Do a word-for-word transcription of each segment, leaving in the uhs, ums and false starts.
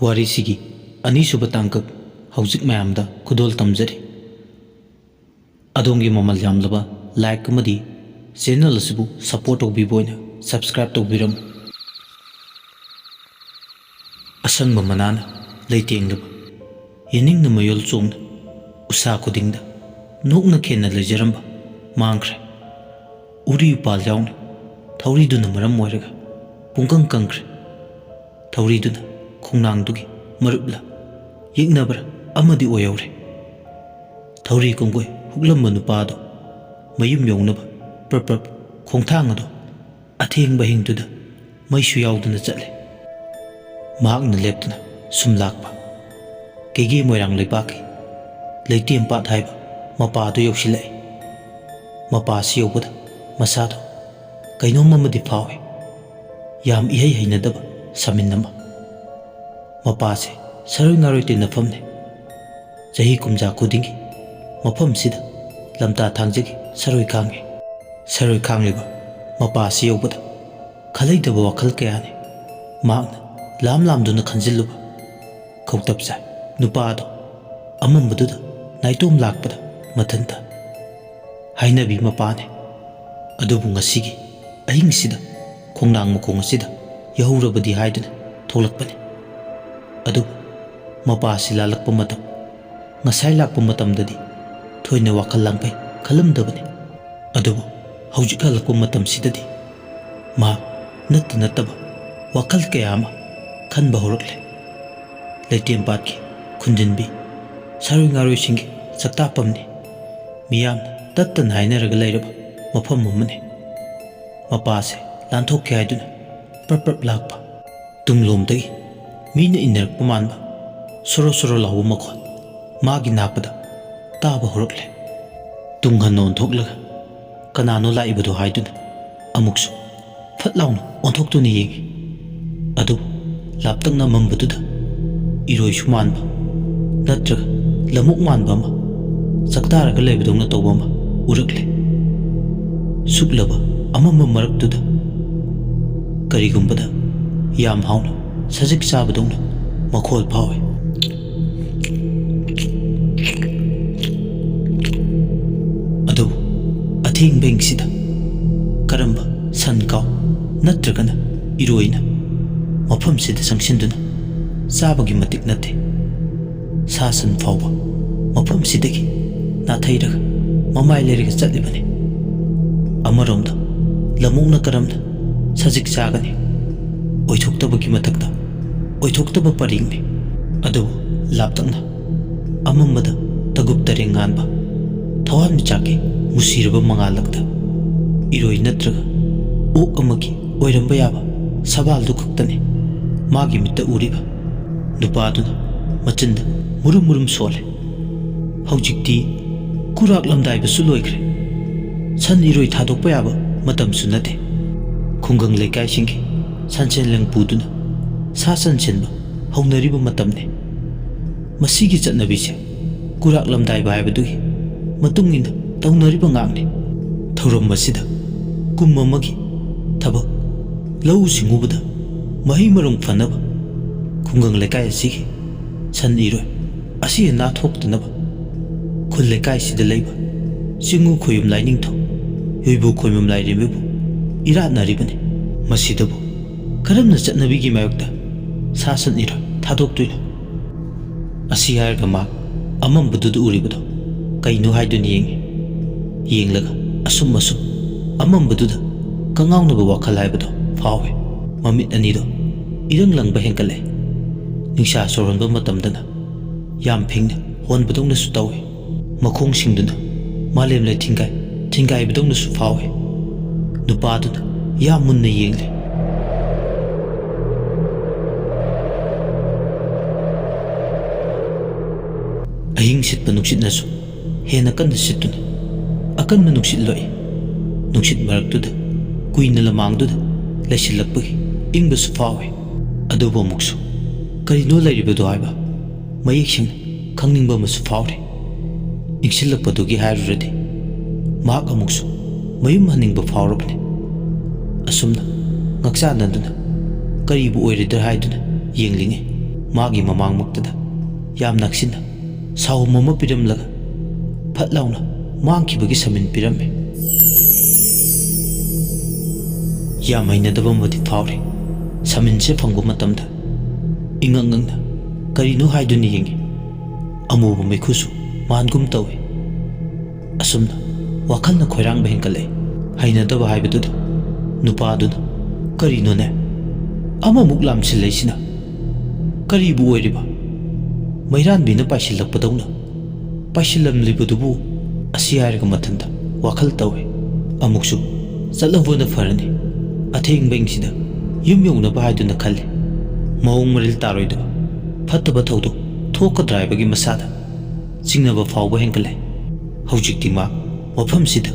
ꯋꯥꯔꯤꯁꯤꯒꯤ ꯑꯅꯤꯁꯨꯕ ꯇꯥꯡꯀꯛ ꯍꯧꯖꯤꯛ ꯃꯌꯥꯝꯗ ꯈꯨꯗꯣꯜ ꯇꯝꯖꯔꯤ꯫ ꯑꯗꯣꯝꯒꯤ ꯃꯃꯜ ꯌꯥꯝꯂꯕ like ꯑꯃꯗꯤ channel ꯑꯁꯤꯕꯨ support ꯇꯧꯕꯤꯕ ꯑꯣꯏꯅ subscribe ꯇꯧꯕꯤꯔꯝꯃꯨ꯫ ꯑꯁꯪꯕ ꯃꯅꯥꯅ ꯂꯩꯇꯦꯡꯂꯕ, ꯌꯦꯅꯤꯡꯅ ꯃꯌꯣꯜ ꯆꯣꯡꯅ ꯎꯁꯥ ꯈꯨꯗꯤꯡꯗ ꯅꯣꯛꯅ ꯈꯦꯟꯅ ꯂꯩꯖꯔꯝꯕ ꯃꯥꯡꯈ꯭ꯔꯦ꯫ ꯎꯔꯤ ꯎꯄꯥꯜ ꯌꯥꯎꯅ ꯊꯧꯔꯤꯗꯨꯅ ꯃꯔꯝ ꯑꯣꯏꯔꯒ ꯄꯨꯡꯀꯪ ꯀꯪꯈ꯭ꯔꯦ꯫ ꯊꯧꯔꯤꯗꯨꯅ ꯈꯣꯡꯅꯥꯡꯗꯨꯒꯤ ꯃꯔꯨꯞꯂ ꯌꯦꯛꯅꯕ꯭ꯔꯥ ꯑꯃꯗꯤ ꯑꯣꯏꯍꯧꯔꯦ꯫ ꯊꯧꯔꯤ ꯀꯣꯡꯒꯣꯏ ꯍꯨꯛꯂꯝꯕ ꯅꯨꯄꯥꯗꯣ ꯃꯌꯨꯝ ꯌꯧꯅꯕ ꯄ꯭ꯔꯞ ꯄ꯭ꯔꯞ ꯈꯣꯡꯊꯥꯡ ꯑꯗꯣ ꯑꯊꯦꯡꯕ ꯑꯍꯤꯡꯗꯨꯗ ꯃꯩꯁꯨ ꯌꯥꯎꯗꯅ ꯆꯠꯂꯦ꯫ ꯃꯍꯥꯛꯅ ꯂꯦꯞꯇꯅ ꯁꯨꯝ ꯂꯥꯛꯄ ꯀꯩꯒꯦ ꯃꯣꯏꯔꯥꯡ ꯂꯩꯕꯥꯛꯀꯤ ꯂꯩꯇꯦꯝ ꯄꯥꯠ ꯍꯥꯏꯕ ꯃꯄꯥꯗꯨ ꯌꯧꯁꯤꯜꯂꯛꯏ꯫ ꯃꯄꯥꯁꯤ ꯌꯧꯕꯗ ꯃꯁꯥꯗꯣ ꯀꯩꯅꯣꯝ ꯑꯃꯗꯤ ꯐꯥꯎꯏ꯫ ꯌꯥꯝ ꯏꯍꯩ ꯍꯩꯅꯗꯕ ꯁꯃꯤꯟ ꯑꯃ꯫ ꯃꯄꯥꯁꯦ ꯁꯔꯣꯏ ꯉꯥꯔꯣꯏ ꯇꯤꯟꯅꯐꯝꯅꯤ꯫ ꯆꯍꯤ ꯀꯨꯝꯖꯥ ꯈꯨꯗꯤꯡꯒꯤ ꯃꯐꯝꯁꯤꯗ ꯂꯝꯇꯥ ꯊꯥꯡꯖꯒꯤ ꯁꯔꯣꯏ ꯈꯥꯡꯉꯤ꯫ ꯁꯔꯣꯏ ꯈꯥꯡꯂꯤꯕ ꯃꯄꯥꯁꯤ ꯌꯧꯕꯗ ꯈꯜꯂꯩꯗꯕ ꯋꯥꯈꯜ ꯀꯌꯥꯅꯤ ꯃꯍꯥꯛꯅ ꯂꯥꯝ ꯂꯥꯝꯗꯨꯅ ꯈꯟꯖꯤꯜꯂꯨꯕ꯫ ꯈꯧꯇꯞ ꯆꯥꯏ ꯅꯨꯄꯥ ꯑꯗꯣ ꯑꯃꯝꯕꯗꯨꯗ ꯅꯥꯏꯇꯣꯝ ꯂꯥꯛꯄꯗ ꯃꯊꯟꯇ ꯍꯥꯏꯅꯕꯤ ꯃꯄꯥꯅꯤ꯫ ꯑꯗꯨꯕꯨ ꯉꯁꯤꯒꯤ ꯑꯍꯤꯡꯁꯤꯗ ꯈꯣꯡꯅꯥꯡ ꯃꯈꯣꯡ ꯑꯁꯤꯗ ꯌꯧꯍꯧꯔꯕꯗꯤ ꯍꯥꯏꯗꯨꯅ ꯊꯣꯛꯂꯛꯄꯅꯤ꯫ ꯑꯗꯨꯕꯨ ꯃꯄꯥꯁꯤ ꯂꯥꯜꯂꯛꯄ ꯃꯇꯝ, ꯉꯁꯥꯏ ꯂꯥꯛꯄ ꯃꯇꯝꯗꯗꯤ ꯊꯣꯏꯅ ꯋꯥꯈꯜ ꯂꯥꯡꯐꯩ ꯈꯜꯂꯝꯗꯕꯅꯤ꯫ ꯑꯗꯨꯕꯨ ꯍꯧꯖꯤꯛ ꯍꯜꯂꯛꯄ ꯃꯇꯝꯁꯤꯗꯗꯤ ꯃꯍꯥꯛ ꯅꯠꯇ ꯅꯠꯇꯕ ꯋꯥꯈꯜ ꯀꯌꯥ ꯑꯃ ꯈꯟꯕ ꯍꯧꯔꯛꯂꯦ꯫ ꯂꯩꯇꯦꯝꯄꯥꯠꯀꯤ ꯈꯨꯟꯖꯤꯟꯕꯤ ꯁꯥꯔꯣꯏ ꯉꯥꯔꯣꯏꯁꯤꯡꯒꯤ ꯆꯥꯛꯇꯥꯐꯝꯅꯤ꯫ ꯃꯤꯌꯥꯝꯅ ꯇꯠꯇꯅ ꯍꯥꯏꯅꯔꯒ ꯂꯩꯔꯕ ꯃꯐꯝ ꯑꯃꯅꯤ꯫ ꯃꯄꯥꯁꯦ ꯂꯥꯟꯊꯣꯛꯀꯦ ꯍꯥꯏꯗꯨꯅ ꯄ꯭ꯔꯞ ꯄ꯭ꯔꯞ ꯂꯥꯛꯄ꯫ ꯇꯨꯡꯂꯣꯝꯗꯒꯤ ꯃꯤꯅ ꯏꯟꯅꯔꯛꯄ ꯃꯥꯟꯕ ꯁꯣꯔꯣ ꯁꯣꯔꯣ ꯂꯥꯎꯕ ꯃꯈꯣꯟ ꯃꯥꯒꯤ ꯅꯥꯛꯄꯗ ꯇꯥꯕ ꯍꯧꯔꯛꯂꯦ꯫ ꯇꯨꯡ ꯍꯟꯅ ꯑꯣꯟꯊꯣꯛꯂꯒ ꯀꯅꯥꯅꯣ ꯂꯥꯛꯏꯕꯗꯣ ꯍꯥꯏꯗꯨꯅ ꯑꯃꯨꯛꯁꯨ ꯐꯠ ꯂꯥꯎꯅ ꯑꯣꯟꯊꯣꯛꯇꯨꯅ ꯌꯦꯡꯉꯤ꯫ ꯑꯗꯨꯕꯨ ꯂꯥꯞꯇꯛꯅ ꯃꯝꯕꯗꯨꯗ ꯏꯔꯣꯏꯁꯨ ꯃꯥꯟꯕ ꯅꯠꯇ꯭ꯔꯒ ꯂꯃꯨꯛ ꯃꯥꯟꯕ ꯑꯃ ꯆꯥꯛꯇꯥꯔꯒ ꯂꯩꯕꯗꯧꯅ ꯇꯧꯕ ꯑꯃ ꯎꯔꯛꯂꯦ꯫ ꯁꯨꯛꯂꯕ ꯑꯃꯝꯕ ꯃꯔꯛꯇꯨꯗ ꯀꯔꯤꯒꯨꯝꯕꯗ ꯌꯥꯝ ꯍꯥꯎꯅ ꯁꯖꯤꯛ ꯆꯥꯕꯗꯧꯅ ꯃꯈꯣꯜ ꯐꯥꯎꯏ꯫ ꯑꯗꯨꯕꯨ ꯑꯊꯦꯡꯕ ꯑꯍꯤꯡꯁꯤꯗ ꯀꯔꯝꯕ ꯁꯟ ꯀꯥꯎ ꯅꯠꯇ꯭ꯔꯒꯅ ꯏꯔꯣꯏꯅ ꯃꯐꯝꯁꯤꯗ ꯆꯪꯁꯤꯟꯗꯨꯅ ꯆꯥꯕꯒꯤ ꯃꯇꯤꯛ ꯅꯠꯇꯦ꯫ ꯁꯥ ꯁꯟ ꯐꯥꯎꯕ ꯃꯐꯝꯁꯤꯗꯒꯤ ꯅꯥꯊꯩꯔꯒ ꯃꯃꯥꯏ ꯂꯩꯔꯒ ꯆꯠꯂꯤꯕꯅꯤ꯫ ꯑꯃꯔꯣꯝꯗ ꯂꯃꯨꯛꯅ ꯀꯔꯝꯅ ꯁꯖꯤꯛ ꯆꯥꯒꯅꯤ? ꯑꯣꯏꯊꯣꯛꯇꯕꯒꯤ ꯃꯊꯛꯇ ꯑꯣꯏꯊꯣꯛꯇꯕ ꯄꯔꯤꯡꯅꯤ꯫ ꯑꯗꯨꯕꯨ ꯂꯥꯞꯇꯛꯅ ꯑꯃꯝꯕꯗ ꯇꯒꯨꯞ ꯇꯔꯦꯡ ꯉꯥꯟꯕ ꯊꯋꯥꯟꯃꯤꯆꯥꯛꯀꯤ ꯃꯨꯁꯤꯔꯕ ꯃꯉꯥꯜꯂꯛꯇ ꯏꯔꯣꯏ ꯅꯠꯇ꯭ꯔꯒ ꯑꯣꯛ ꯑꯃꯒꯤ ꯑꯣꯏꯔꯝꯕ ꯌꯥꯕ ꯁꯕꯥꯜꯗꯨ ꯈꯛꯇꯅꯤ ꯃꯥꯒꯤ ꯃꯤꯠꯇ ꯎꯔꯤꯕ꯫ ꯅꯨꯄꯥꯗꯨꯅ ꯃꯆꯤꯟꯗ ꯃꯨꯔꯨꯝ ꯃꯨꯔꯨꯝ ꯁꯣꯜꯂꯦ꯫ ꯍꯧꯖꯤꯛꯇꯤ ꯀꯨꯔꯥꯛꯂꯝꯗꯥꯏꯕꯁꯨ ꯂꯣꯏꯈ꯭ꯔꯦ꯫ ꯁꯟ ꯏꯔꯣꯏ ꯊꯥꯗꯣꯛꯄ ꯌꯥꯕ ꯃꯇꯝꯁꯨ ꯅꯠꯇꯦ꯫ ꯈꯨꯡꯒꯪ ꯂꯩꯀꯥꯏꯁꯤꯡꯒꯤ ꯁꯟꯁꯦꯟ ꯂꯪꯄꯨꯗꯨꯅ ꯁꯥ ꯁꯟ ꯁꯦꯟꯕ ꯍꯧꯅꯔꯤꯕ ꯃꯇꯝꯅꯤ꯫ ꯃꯁꯤꯒꯤ ꯆꯠꯅꯕꯤꯁꯦ ꯀꯨꯔꯥꯛꯂꯝꯗꯥꯏꯕ ꯍꯥꯏꯕꯗꯨꯒꯤ ꯃꯇꯨꯡ ꯏꯟꯅ ꯇꯧꯅꯔꯤꯕ ꯉꯥꯛꯅꯤ꯫ ꯊꯧꯔꯝ ꯑꯁꯤꯗ ꯀꯨꯝ ꯑꯃꯒꯤ ꯊꯕꯛ ꯂꯧꯎ ꯁꯤꯡꯎꯕꯗ ꯃꯍꯩ ꯃꯔꯣꯡ ꯐꯅꯕ ꯈꯨꯡꯒꯪ ꯂꯩꯀꯥꯏ ꯑꯁꯤꯒꯤ ꯁꯟ ꯏꯔꯣꯏ ꯑꯁꯤ ꯑꯅꯥ ꯊꯣꯛꯇꯅꯕ ꯈꯨꯜ ꯂꯩꯀꯥꯏꯁꯤꯗ ꯂꯩꯕ ꯆꯤꯡꯉꯨ ꯈꯣꯌꯨꯝ ꯂꯥꯏꯅꯤꯡꯊꯧ ꯌꯣꯏꯕꯨ ꯈꯣꯏꯃꯝ ꯂꯥꯏꯔꯦꯝꯕꯤꯕꯨ ꯏꯔꯥꯠꯅꯔꯤꯕꯅꯤ꯫ ꯃꯁꯤꯗꯕꯨ ꯀꯔꯝꯅ ꯆꯠꯅꯕꯤꯒꯤ ꯃꯥꯌꯣꯛꯇ ꯁꯥ ꯁꯟ ꯏꯔꯣꯏ ꯊꯥꯗꯣꯛꯇꯣꯏꯅꯣ? ꯑꯁꯤ ꯍꯥꯏꯔꯒ ꯃꯥ ꯑꯃꯝꯕꯗꯨꯗ ꯎꯔꯤꯕꯗꯣ ꯀꯩꯅꯣ ꯍꯥꯏꯗꯨꯅ ꯌꯦꯡꯉꯤ꯫ ꯌꯦꯡꯂꯒ ꯑꯁꯨꯝ ꯑꯁꯨꯝ ꯑꯃꯝꯕꯗꯨꯗ ꯀꯉꯥꯎꯅꯕ ꯋꯥꯈꯜ ꯍꯥꯏꯕꯗꯣ ꯐꯥꯎꯏ꯫ ꯃꯃꯤꯠ ꯑꯅꯤꯗꯣ ꯏꯔꯪ ꯂꯪꯕ ꯍꯦꯟꯒꯠꯂꯦ꯫ ꯅꯤꯡꯁꯥ ꯁꯣꯔ ꯍꯣꯟꯕ ꯃꯇꯝꯗꯅ ꯌꯥꯝ ꯐꯤꯡꯅ ꯍꯣꯟꯕꯗꯧꯅꯁꯨ ꯇꯧꯏ꯫ ꯃꯈꯣꯡꯁꯤꯡꯗꯨꯅ ꯃꯥꯂꯦꯝ ꯂꯩ ꯊꯤꯡꯒꯥꯏ ꯊꯤꯡꯒꯥꯏꯕꯗꯧꯅꯁꯨ ꯐꯥꯎꯏ꯫ ꯅꯨꯄꯥꯗꯨꯅ ꯌꯥꯝ ꯃꯨꯟꯅ ꯌꯦꯡꯂꯦ꯫ ꯑꯍꯤꯡ ꯁꯤꯠꯄ ꯅꯨꯡꯁꯤꯠꯅꯁꯨ ꯍꯦꯟꯅ ꯀꯟꯅ ꯁꯤꯠꯇꯨꯅ ꯑꯀꯟꯕ ꯅꯨꯡꯁꯤꯠ ꯂꯣꯛꯏ꯫ ꯅꯨꯡꯁꯤꯠ ꯃꯔꯛꯇꯨꯗ ꯀꯨꯏꯅ ꯂꯃꯥꯡꯗꯨꯗ ꯂꯩꯁꯤꯜꯂꯛꯄꯒꯤ ꯏꯪꯕꯁꯨ ꯐꯥꯎꯏ꯫ ꯑꯗꯨꯕꯨ ꯑꯃꯨꯛꯁꯨ ꯀꯔꯤꯅꯣ ꯂꯩꯔꯤꯕꯗꯣ ꯍꯥꯏꯕ ꯃꯌꯦꯛ ꯁꯦꯡꯅ ꯈꯪꯅꯤꯡꯕ ꯑꯃꯁꯨ ꯐꯥꯎꯔꯤ꯫ ꯏꯪꯁꯤꯜꯂꯛꯄꯗꯨꯒꯤ ꯍꯥꯏꯔꯨꯔꯗꯤ ꯃꯍꯥꯛ ꯑꯃꯨꯛꯁꯨ ꯃꯌꯨꯝ ꯍꯟꯅꯤꯡꯕ ꯐꯥꯎꯔꯕꯅꯤ꯫ ꯑꯁꯨꯝꯅ ꯉꯛꯆꯥꯟꯅꯗꯨꯅ ꯀꯔꯤꯕꯨ ꯑꯣꯏꯔꯤꯗ꯭ꯔꯥ ꯍꯥꯏꯗꯨꯅ ꯌꯦꯡꯂꯤꯉꯩ ꯃꯥꯒꯤ ꯃꯃꯥꯡꯃꯛꯇꯗ ꯌꯥꯝ ꯅꯛꯁꯤꯟꯅ ꯁꯥꯎꯍꯨꯝ ꯑꯃ ꯄꯤꯔꯝꯂꯒ ꯐꯠ ꯂꯥꯎꯅ ꯃꯥꯡꯈꯤꯕꯒꯤ ꯁꯃꯤꯟ ꯄꯤꯔꯝꯃꯤ꯫ ꯌꯥꯝ ꯍꯩꯅꯗꯕ ꯑꯃꯗꯤ ꯐꯥꯎꯔꯤ꯫ ꯁꯃꯤꯟꯁꯦ ꯐꯪꯕ ꯃꯇꯝꯗ ꯏꯉꯛ ꯉꯛꯅ ꯀꯔꯤꯅꯣ ꯍꯥꯏꯗꯨꯅ ꯌꯦꯡꯉꯤ꯫ ꯑꯃꯨꯕ ꯃꯩꯈꯨꯁꯨ ꯃꯥꯟꯒꯨꯝ ꯇꯧꯏ꯫ ꯑꯁꯨꯝꯅ ꯋꯥꯈꯜꯅ ꯈꯣꯏꯔꯥꯡꯕ ꯍꯦꯟꯒꯠꯂꯛꯏ꯫ ꯍꯩꯅꯗꯕ ꯍꯥꯏꯕꯗꯨꯗ ꯅꯨꯄꯥꯗꯨꯅ, "ꯀꯔꯤꯅꯣꯅꯦ? ꯑꯃꯃꯨꯛ ꯂꯥꯝꯁꯤꯜꯂꯛꯏꯁꯤꯅ ꯀꯔꯤꯕꯨ ꯑꯣꯏꯔꯤꯕ? ꯃꯩꯔꯥꯟꯕꯤꯅ ꯄꯥꯏꯁꯤꯜꯂꯛꯄꯗꯧꯅ ꯄꯥꯏꯁꯤꯜꯂꯝꯂꯤꯕꯗꯨꯕꯨ?" ꯑꯁꯤ ꯍꯥꯏꯔꯒ ꯃꯊꯟꯇ ꯋꯥꯈꯜ ꯇꯧꯏ꯫ ꯑꯃꯨꯛꯁꯨ ꯆꯠꯂꯕꯅ ꯐꯔꯅꯤ꯫ ꯑꯊꯦꯡꯕ ꯏꯪꯁꯤꯗ ꯌꯨꯝ ꯌꯧꯅꯕ ꯍꯥꯏꯗꯨꯅ ꯈꯜꯂꯤ꯫ ꯃꯑꯣꯡ ꯃꯔꯤꯜ ꯇꯥꯔꯣꯏꯗꯕ ꯐꯠꯇꯕ ꯊꯧꯗꯣꯛ ꯊꯣꯛꯀꯗ꯭ꯔꯥ ꯍꯥꯏꯕꯒꯤ ꯃꯁꯥꯗ ꯆꯤꯡꯅꯕ ꯐꯥꯎꯕ ꯍꯦꯟꯒꯠꯂꯦ꯫ ꯍꯧꯖꯤꯛꯇꯤ ꯃꯥ ꯃꯐꯝꯁꯤꯗ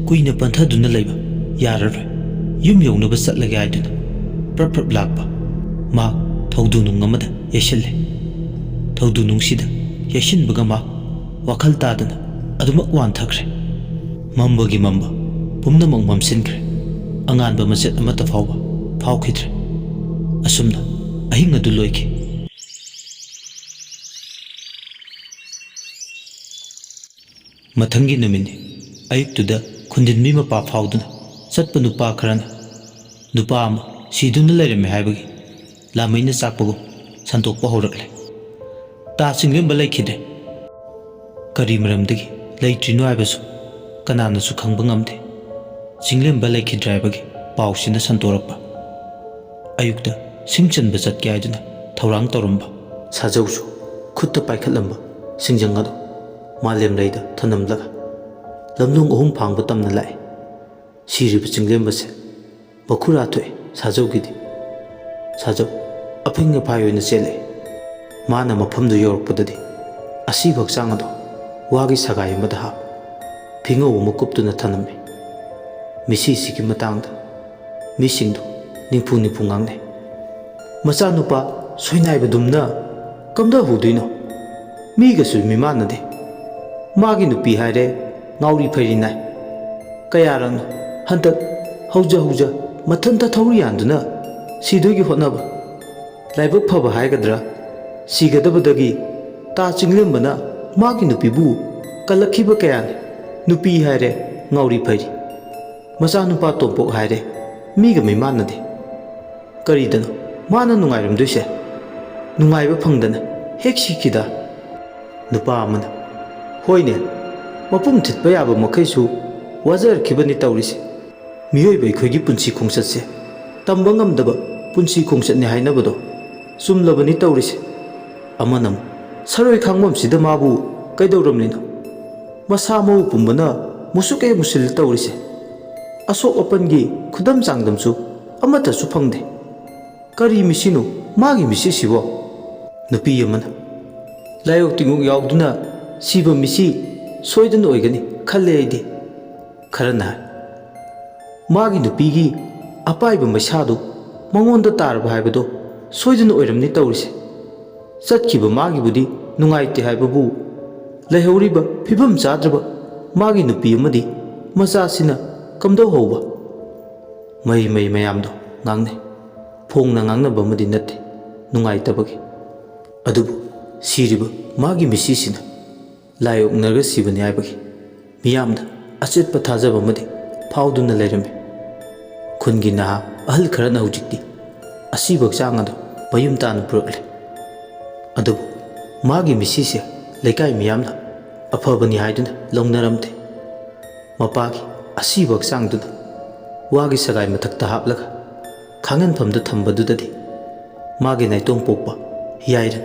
ꯀꯨꯏꯅ ꯄꯟꯊꯗꯨꯅ ꯂꯩꯕ ꯌꯥꯔꯔꯣꯏ꯫ ꯌꯨꯝ ꯌꯧꯅꯕ ꯆꯠꯂꯒꯦ ꯍꯥꯏꯗꯨꯅ ꯄ꯭ꯔꯞ ꯄ꯭ꯔꯞ ꯂꯥꯛꯄ ꯃꯥ ꯊꯧꯗꯨ ꯅꯨꯡ ꯑꯃꯗ ꯌꯩꯁꯤꯜꯂꯦ꯫ ꯊꯧꯗꯨ ꯅꯨꯡꯁꯤꯗ ꯌꯩꯁꯤꯟꯕꯒ ꯃꯥ ꯋꯥꯈꯜ ꯇꯥꯗꯅ ꯑꯗꯨꯃꯛ ꯋꯥꯟꯊꯈ꯭ꯔꯦ꯫ ꯃꯝꯕꯒꯤ ꯃꯝꯕ ꯄꯨꯝꯅꯃꯛ ꯃꯝꯁꯤꯟꯈ꯭ꯔꯦ꯫ ꯑꯉꯥꯟꯕ ꯃꯆꯦꯠ ꯑꯃꯠꯇ ꯐꯥꯎꯕ ꯐꯥꯎꯈꯤꯗ꯭ꯔꯦ꯫ ꯑꯁꯨꯝꯅ ꯑꯍꯤꯡ ꯑꯗꯨ ꯂꯣꯏꯈꯤ꯫ ꯃꯊꯪꯒꯤ ꯅꯨꯃꯤꯠꯅꯤ꯫ ꯑꯌꯨꯛꯇꯨꯗ ꯈꯨꯟꯗꯤꯟꯕꯤ ꯃꯄꯥ ꯐꯥꯎꯗꯨꯅ ꯆꯠꯄ ꯅꯨꯄꯥ ꯈꯔꯅ ꯅꯨꯄꯥ ꯑꯃ ꯁꯤꯗꯨꯅ ꯂꯩꯔꯝꯃꯦ ꯍꯥꯏꯕꯒꯤ ꯂꯥꯃꯩꯅ ꯆꯥꯛꯄꯒꯨꯝ ꯁꯟꯗꯣꯛꯄ ꯍꯧꯔꯛꯂꯦ꯫ ꯇꯥ ꯆꯤꯡꯂꯦꯝꯕ ꯂꯩꯈꯤꯗ꯭ꯔꯦ꯫ ꯀꯔꯤ ꯃꯔꯝꯗꯒꯤ ꯂꯩꯇ꯭ꯔꯤꯅꯣ ꯍꯥꯏꯕꯁꯨ ꯀꯅꯥꯅꯁꯨ ꯈꯪꯕ ꯉꯝꯗꯦ꯫ ꯆꯤꯡꯂꯦꯝꯕ ꯂꯩꯈꯤꯗ꯭ꯔꯦ ꯍꯥꯏꯕꯒꯤ ꯄꯥꯎꯁꯤꯅ ꯁꯟꯗꯣꯔꯛꯄ꯫ ꯑꯌꯨꯛꯇ ꯁꯤꯡ ꯆꯟꯕ ꯆꯠꯀꯦ ꯍꯥꯏꯗꯨꯅ ꯊꯧꯔꯥꯡ ꯇꯧꯔꯝꯕ ꯁꯥꯖꯧꯁꯨ ꯈꯨꯠꯇ ꯄꯥꯏꯈꯠꯂꯝꯕ ꯁꯤꯡꯖꯪ ꯑꯗꯨ ꯃꯥꯂꯦꯝꯂꯩꯗ ꯊꯅꯝꯂꯒ ꯂꯝꯂꯣꯡ ꯑꯍꯨꯝ ꯐꯥꯡꯕ ꯇꯝꯅ ꯂꯥꯛꯏ꯫ ꯁꯤꯔꯤꯕ ꯆꯤꯡꯂꯦꯝꯕꯁꯦ ꯃꯈꯨꯔꯥ ꯊꯣꯛꯏ ꯁꯥꯖꯧꯒꯤꯗꯤ꯫ ꯁꯥꯖꯧ ꯑꯐꯤꯡ ꯑꯐꯥꯏ ꯑꯣꯏꯅ ꯆꯦꯜꯂꯛꯏ꯫ ꯃꯥꯅ ꯃꯐꯝꯗꯨ ꯌꯧꯔꯛꯄꯗꯗꯤ ꯑꯁꯤꯕ ꯍꯛꯆꯥꯡ ꯑꯗꯨ ꯋꯥꯒꯤ ꯁꯒꯥꯏ ꯑꯃꯗ ꯍꯥꯞ ꯐꯤꯉꯧ ꯑꯃ ꯀꯨꯞꯇꯨꯅ ꯊꯅꯝꯃꯤ꯫ ꯃꯤꯁꯤꯁꯤꯒꯤ ꯃꯇꯥꯡꯗ ꯃꯤꯁꯤꯡꯗꯨ ꯅꯤꯝꯐꯨ ꯅꯤꯝꯐꯨ ꯉꯥꯡꯅꯩ꯫ ꯃꯆꯥꯅꯨꯄꯥ ꯁꯣꯏꯅꯥꯏꯕꯗꯨꯝꯅ ꯀꯝꯗꯧꯍꯧꯗꯣꯏꯅꯣ? ꯃꯤꯒꯁꯨ ꯃꯤꯃꯥꯟꯅꯗꯦ꯫ ꯃꯥꯒꯤ ꯅꯨꯄꯤ ꯍꯥꯏꯔꯦ ꯉꯥꯎꯔꯤ ꯐꯩꯔꯤ ꯅꯥꯏ꯫ ꯀꯌꯥꯔꯛꯅꯣ ꯍꯟꯗꯛ ꯍꯧꯖ ꯍꯧꯖ ꯃꯊꯟꯇ ꯊꯧꯔꯤ ꯌꯥꯟꯗꯨꯅ ꯁꯤꯗꯣꯏꯒꯤ ꯍꯣꯠꯅꯕ꯫ ꯂꯥꯏꯕꯛ ꯐꯕ ꯍꯥꯏꯒꯗ꯭ꯔꯥ, ꯁꯤꯒꯗꯕꯗꯒꯤ ꯇꯥ ꯆꯤꯡꯂꯦꯝꯕꯅ ꯃꯥꯒꯤ ꯅꯨꯄꯤꯕꯨ ꯀꯜꯂꯛꯈꯤꯕ ꯀꯌꯥꯅꯤ꯫ ꯅꯨꯄꯤ ꯍꯥꯏꯔꯦ ꯉꯥꯎꯔꯤ ꯐꯩꯔꯤ꯫ ꯃꯆꯥꯅꯨꯄꯥ ꯇꯣꯝꯄꯣꯛ ꯍꯥꯏꯔꯦ ꯃꯤꯒ ꯃꯤꯃꯥꯟꯅꯗꯦ꯫ ꯀꯔꯤꯗꯅꯣ ꯃꯥꯅ ꯅꯨꯡꯉꯥꯏꯔꯝꯗꯣꯏꯁꯦ? ꯅꯨꯡꯉꯥꯏꯕ ꯐꯪꯗꯅ ꯍꯦꯛ ꯁꯤꯈꯤꯗ꯫ ꯅꯨꯄꯥ ꯑꯃꯅ, ꯍꯣꯏꯅꯦ, ꯃꯄꯨꯝ ꯊꯤꯠꯄ ꯌꯥꯕ ꯃꯈꯩꯁꯨ ꯋꯥꯖꯔꯛꯈꯤꯕꯅꯤ ꯇꯧꯔꯤꯁꯦ꯫ ꯃꯤꯑꯣꯏꯕ ꯑꯩꯈꯣꯏꯒꯤ ꯄꯨꯟꯁꯤ ꯈꯣꯡꯆꯠꯁꯦ ꯇꯝꯕ ꯉꯝꯗꯕ ꯄꯨꯟꯁꯤ ꯈꯣꯡꯆꯠꯅꯤ ꯍꯥꯏꯅꯕꯗꯣ ꯆꯨꯝꯂꯕꯅꯤ ꯇꯧꯔꯤꯁꯦ꯫ ꯑꯃꯅ ꯑꯃꯨꯛ, ꯁꯔꯣꯏ ꯈꯥꯡꯕꯝꯁꯤꯗ ꯃꯥꯕꯨ ꯀꯩꯗꯧꯔꯝꯂꯤꯅꯣ? ꯃꯁꯥ ꯃꯎ ꯄꯨꯝꯕꯅ ꯃꯨꯁꯨꯛ ꯍꯦꯛ ꯃꯨꯁꯤꯜꯂꯤ ꯇꯧꯔꯤꯁꯦ꯫ ꯑꯁꯣꯛ ꯑꯄꯟꯒꯤ ꯈꯨꯗꯝ ꯆꯥꯡꯗꯝꯁꯨ ꯑꯃꯠꯇꯁꯨ ꯐꯪꯗꯦ꯫ ꯀꯔꯤ ꯃꯤꯁꯤꯅꯣ ꯃꯥꯒꯤ ꯃꯤꯁꯤꯁꯤꯕꯣ? ꯅꯨꯄꯤ ꯑꯃꯅ, ꯂꯥꯏꯑꯣꯛ ꯇꯤꯟꯑꯣꯛ ꯌꯥꯎꯗꯨꯅ ꯁꯤꯕ ꯃꯤꯁꯤ ꯁꯣꯏꯗꯅ ꯑꯣꯏꯒꯅꯤ ꯈꯜꯂꯦ ꯑꯩꯗꯤ꯫ ꯈꯔꯅ ꯍꯥꯏ, ꯃꯥꯒꯤ ꯅꯨꯄꯤꯒꯤ ꯑꯄꯥꯏꯕ ꯃꯩꯁꯥꯗꯨ ꯃꯉꯣꯟꯗ ꯇꯥꯔꯕ ꯍꯥꯏꯕꯗꯣ ꯁꯣꯏꯗꯅ ꯑꯣꯏꯔꯝꯅꯤ ꯇꯧꯔꯤꯁꯦ꯫ ꯆꯠꯈꯤꯕ ꯃꯥꯒꯤꯕꯨꯗꯤ ꯅꯨꯡꯉꯥꯏꯇꯦ ꯍꯥꯏꯕꯕꯨ, ꯂꯩꯍꯧꯔꯤꯕ ꯐꯤꯕꯝ ꯆꯥꯗ꯭ꯔꯕ ꯃꯥꯒꯤ ꯅꯨꯄꯤ ꯑꯃꯗꯤ ꯃꯆꯥꯁꯤꯅ ꯀꯝꯗꯧꯍꯧꯕ? ꯃꯩ ꯃꯩ ꯃꯌꯥꯝꯗꯣ ꯉꯥꯡꯅꯩ꯫ ꯐꯣꯡꯅ ꯉꯥꯡꯅꯕ ꯑꯃꯗꯤ ꯅꯠꯇꯦ, ꯅꯨꯡꯉꯥꯏꯇꯕꯒꯤ꯫ ꯑꯗꯨꯕꯨ ꯁꯤꯔꯤꯕ ꯃꯥꯒꯤ ꯃꯤꯁꯤꯁꯤꯅ ꯂꯥꯏ ꯑꯣꯛꯅꯔꯒ ꯁꯤꯕꯅꯤ ꯍꯥꯏꯕꯒꯤ ꯃꯤꯌꯥꯝꯗ ꯑꯆꯦꯠꯄ ꯊꯥꯖꯕ ꯑꯃꯗꯤ ꯐꯥꯎꯗꯨꯅ ꯂꯩꯔꯝꯃꯤ꯫ ꯈꯨꯟꯒꯤ ꯅꯍꯥ ꯑꯍꯜ ꯈꯔꯅ ꯍꯧꯖꯤꯛꯇꯤ ꯑꯁꯤꯕ ꯍꯛꯆꯥꯡ ꯑꯗꯨ ꯃꯌꯨꯝ ꯇꯥꯅ ꯄꯨꯔꯛꯂꯦ꯫ ꯑꯗꯨꯕꯨ ꯃꯥꯒꯤ ꯃꯤꯁꯤꯁꯦ ꯂꯩꯀꯥꯏ ꯃꯤꯌꯥꯝꯅ ꯑꯐꯕꯅꯤ ꯍꯥꯏꯗꯨꯅ ꯂꯧꯅꯔꯝꯗꯦ꯫ ꯃꯄꯥꯒꯤ ꯑꯁꯤꯕ ꯍꯛꯆꯥꯡꯗꯨꯅ ꯋꯥꯒꯤ ꯁꯒꯥꯏ ꯃꯊꯛꯇ ꯍꯥꯞꯂꯒ ꯈꯥꯡꯍꯟꯐꯝꯗ ꯊꯝꯕꯗꯨꯗꯗꯤ ꯃꯥꯒꯤ ꯅꯥꯏꯇꯣꯝ ꯄꯣꯛꯄ ꯍꯤꯌꯥꯏꯔꯟ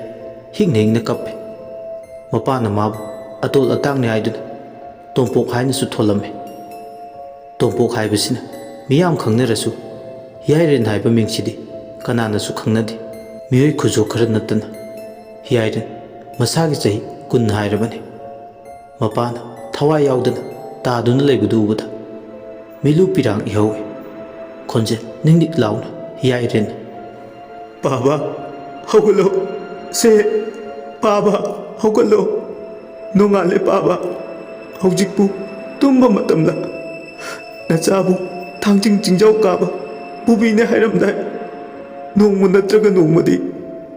ꯍꯤꯡꯅ ꯍꯤꯡꯅ ꯀꯞꯄꯦ꯫ ꯃꯄꯥꯅ ꯃꯥꯕꯨ ꯑꯇꯣꯜ ꯑꯇꯥꯡꯅꯤ ꯍꯥꯏꯗꯨꯅ ꯇꯣꯝꯄꯣꯛ ꯍꯥꯏꯅꯁꯨ ꯊꯣꯜꯂꯝꯃꯤ꯫ ꯇꯣꯝꯄꯣꯛ ꯍꯥꯏꯕꯁꯤꯅ ꯃꯤꯌꯥꯝ ꯈꯪꯅꯔꯁꯨ ꯍꯤꯌꯥꯏꯔꯟ ꯍꯥꯏꯕ ꯃꯤꯡꯁꯤꯗꯤ ꯀꯅꯥꯅꯁꯨ ꯈꯪꯅꯗꯦ꯫ ꯃꯤꯑꯣꯏ ꯈꯨꯖꯣꯛ ꯈꯔ ꯅꯠꯇꯅ ꯍꯤꯌꯥꯏꯔꯟ ꯃꯁꯥꯒꯤ ꯆꯍꯤ ꯀꯨꯟ ꯍꯥꯏꯔꯕꯅꯤ꯫ ꯃꯄꯥꯅ ꯊꯋꯥꯏ ꯌꯥꯎꯗꯅ ꯇꯥꯗꯨꯅ ꯂꯩꯕꯗꯨ ꯎꯕꯗ ꯃꯤꯂꯨ ꯄꯤꯔꯥꯡ ꯏꯍꯧꯏ꯫ ꯈꯣꯟꯖꯦꯜ ꯅꯤꯛ ꯅꯤꯛ ꯂꯥꯎꯅ ꯍꯤꯌꯥꯏꯔꯦꯟ, "ꯄꯥꯕ, ꯍꯧꯒꯠꯂꯣ꯫ ꯁꯦ, ꯄꯥꯕ, ꯍꯧꯒꯠꯂꯣ꯫ ꯅꯣꯡꯉꯥꯜꯂꯦ ꯄꯥꯕ꯫ ꯍꯧꯖꯤꯛꯄꯨ ꯇꯨꯝꯕ ꯃꯇꯝꯂ? ꯅꯆꯥꯕꯨ ꯊꯥꯡꯖꯤꯡ ꯆꯤꯡꯖꯥꯎ ꯀꯥꯕ ꯄꯨꯕꯤꯅꯦ ꯍꯥꯏꯔꯝꯗꯥꯏ? ꯅꯣꯡꯃ ꯅꯠꯇ꯭ꯔꯒ ꯅꯣꯡꯃꯗꯤ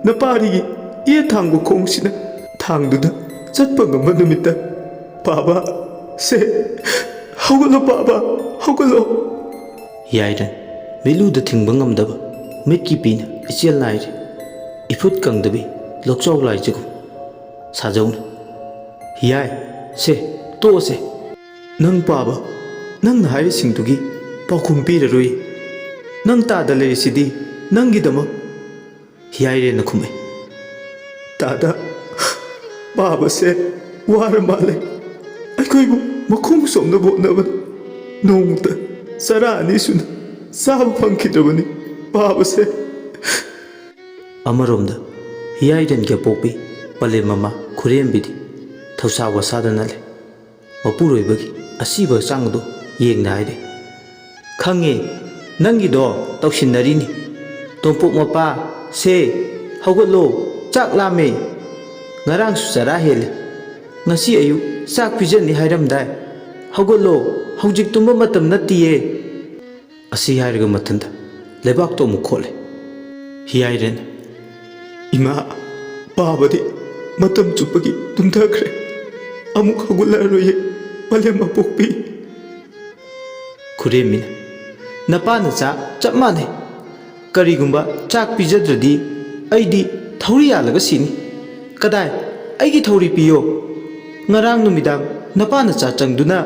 ꯅꯄꯥꯔꯤꯒꯤ ꯏꯌꯦ ꯊꯥꯡꯕ ꯈꯣꯡꯁꯤꯅ ꯊꯥꯡꯗꯨꯅ ꯆꯠꯄ ꯉꯝꯕ ꯅꯨꯃꯤꯠꯇ꯫ ꯄꯥꯕ, ꯁꯦ, ꯍꯧꯒꯠꯂꯣ ꯄꯥꯕ, ꯍꯧꯒꯠꯂꯣ꯫" ꯍꯤꯌꯥꯏꯔꯦꯟ ꯃꯤꯠꯂꯨꯗ ꯊꯤꯡꯕ ꯉꯝꯗꯕ ꯃꯤꯠꯀꯤ ꯄꯤꯅ ꯏꯆꯦꯜ ꯅꯥꯏꯔꯤ꯫ ꯏꯐꯨꯠ ꯀꯪꯗꯕꯤ ꯂꯣꯛꯆꯥꯎ ꯂꯥꯏꯖꯒꯨꯝ꯫ ꯁꯥꯖꯧꯅ, "ꯍꯤꯌꯥꯏ, ꯁꯦ, ꯇꯣꯛꯑꯁꯦ꯫ ꯅꯪ ꯄꯥꯕ, ꯅꯪꯅ ꯍꯥꯏꯔꯤꯁꯤꯡꯗꯨꯒꯤ ꯄꯥꯎꯈꯨꯝ ꯄꯤꯔꯔꯣꯏ꯫ ꯅꯪ ꯇꯥꯗ ꯂꯩꯔꯤꯁꯤꯗꯤ ꯅꯪꯒꯤꯗꯃꯛ꯫" ꯍꯤꯌꯥꯏꯔꯦꯟꯅ ꯈꯨꯝꯃꯦ, "ꯇꯥꯗ, ꯄꯥꯕꯁꯦ ꯋꯥꯔ ꯃꯥꯜꯂꯦ꯫ ꯑꯩꯈꯣꯏꯕꯨ ꯃꯈꯣꯡ ꯁꯣꯝꯅꯕ ꯍꯣꯠꯅꯕꯗ ꯅꯣꯡꯃꯇ ꯆꯔꯥ ꯑꯅꯤ ꯁꯨꯅ ꯆꯥꯕ ꯐꯪꯈꯤꯗ꯭ꯔꯕꯅꯤ ꯄꯥꯕꯁꯦ꯫" ꯑꯃꯔꯣꯝꯗ ꯍꯤꯌꯥꯏꯔꯦꯟꯒꯤ ꯑꯄꯣꯛꯄꯤ ꯄꯂꯦꯝ ꯃꯃꯥ ꯈꯨꯔꯦꯝꯕꯤꯗꯤ ꯊꯧꯁꯥ ꯋꯥꯁꯥꯗꯅ ꯂꯩ꯫ ꯃꯄꯨꯔꯣꯏꯕꯒꯤ ꯑꯁꯤꯕ ꯍꯛꯆꯥꯡ ꯑꯗꯨ ꯌꯦꯡꯅ ꯍꯥꯏꯔꯦ, "ꯈꯪꯉꯦ, ꯅꯪꯒꯤꯗꯣ ꯇꯧꯁꯤꯟꯅꯔꯤꯅꯤ꯫ ꯇꯣꯝꯄꯣꯛ ꯃꯄꯥ, ꯁꯦ, ꯍꯧꯒꯠꯂꯣ, ꯆꯥꯛ ꯂꯥꯝꯃꯦ꯫ ꯉꯔꯥꯡꯁꯨ ꯆꯔꯥ ꯍꯦꯜꯂꯦ꯫ ꯉꯁꯤ ꯑꯌꯨꯛ ꯆꯥꯛ ꯄꯤꯖꯅꯤ ꯍꯥꯏꯔꯝꯗꯥꯏ? ꯍꯧꯒꯠꯂꯣ, ꯍꯧꯖꯤꯛ ꯇꯨꯝꯕ ꯃꯇꯝ ꯅꯠꯇꯤꯌꯦ꯫" ꯑꯁꯤ ꯍꯥꯏꯔꯒ ꯃꯊꯟꯇ ꯂꯩꯕꯥꯛꯇ ꯑꯃꯨꯛ ꯈꯣꯠꯂꯦ꯫ ꯍꯤꯌꯥꯏꯔꯦꯟ, "ꯏꯃꯥ, ꯄꯥꯕꯗꯤ ꯃꯇꯝ ꯆꯨꯞꯄꯒꯤ ꯇꯨꯝꯊꯈ꯭ꯔꯦ꯫ ꯑꯃꯨꯛ ꯍꯧꯒꯠꯂꯛꯑꯔꯣꯏꯌꯦ, ꯄꯂꯦꯝ ꯑꯄꯣꯛꯄꯤ꯫" ꯈꯨꯔꯦꯝꯕꯤꯅ, "ꯅꯄꯥ ꯅꯆꯥ ꯆꯞ ꯃꯥꯟꯅꯩ꯫ ꯀꯔꯤꯒꯨꯝꯕ ꯆꯥꯛ ꯄꯤꯖꯗ꯭ꯔꯗꯤ ꯑꯩꯗꯤ ꯊꯧꯔꯤ ꯌꯥꯜꯂꯒ ꯁꯤꯅꯤ꯫ ꯀꯗꯥꯏ? ꯑꯩꯒꯤ ꯊꯧꯔꯤ ꯄꯤꯌꯣ꯫ ꯉꯔꯥꯡ ꯅꯨꯃꯤꯗꯥꯡ ꯅꯄꯥ ꯅꯆꯥ ꯆꯪꯗꯨꯅ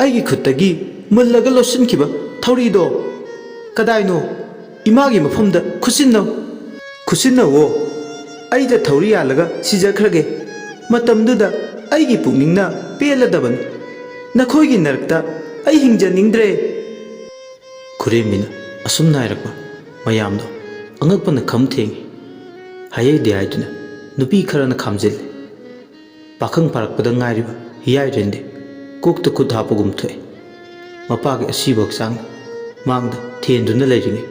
ꯑꯩꯒꯤ ꯈꯨꯠꯇꯒꯤ ꯃꯨꯜꯂꯒ ꯂꯧꯁꯤꯟꯈꯤꯕ ꯊꯧꯔꯤꯗꯣ ꯀꯗꯥꯏꯅꯣ? ꯏꯃꯥꯒꯤ ꯃꯐꯝꯗ ꯈꯨꯠꯁꯤꯟꯅꯧ꯫ ꯈꯨꯠꯁꯤꯟꯅꯧꯋꯣ꯫ ꯑꯩꯗ ꯊꯧꯔꯤ ꯌꯥꯜꯂꯒ ꯁꯤꯖꯈ꯭ꯔꯒꯦ꯫ ꯃꯇꯝꯗꯨꯗ ꯑꯩꯒꯤ ꯄꯨꯛꯅꯤꯡꯅ ꯄꯦꯜꯂꯗꯕꯅꯤ꯫ ꯅꯈꯣꯏꯒꯤ ꯅꯔꯛꯇ ꯑꯩ ꯍꯤꯡꯖꯅꯤꯡꯗ꯭ꯔꯦ꯫" ꯈꯨꯔꯦꯝꯕꯤꯅ ꯑꯁꯨꯝꯅ ꯍꯥꯏꯔꯛꯄ ꯃꯌꯥꯝꯗꯣ ꯑꯉꯛꯄꯅ ꯈꯝ ꯊꯦꯡꯉꯤ꯫ ꯍꯥꯏꯍꯩꯗꯦ ꯍꯥꯏꯗꯨꯅ ꯅꯨꯄꯤ ꯈꯔꯅ ꯈꯥꯝꯖꯤꯜꯂꯤ꯫ ꯄꯥꯈꯪ ꯐꯥꯔꯛꯄꯗ ꯉꯥꯏꯔꯤꯕ ꯍꯤꯌꯥꯏꯔꯦꯟꯗꯤ ꯀꯣꯛꯇ ꯈꯨꯠ ꯍꯥꯞꯄꯒꯨꯝ ꯊꯣꯛꯑꯦ꯫ ꯃꯄꯥꯒꯤ ꯑꯁꯤꯕ ꯍꯛꯆꯥꯡꯅ ꯃꯥꯡꯗ ꯊꯦꯟꯗꯨꯅ ꯂꯩꯔꯤꯉꯩ,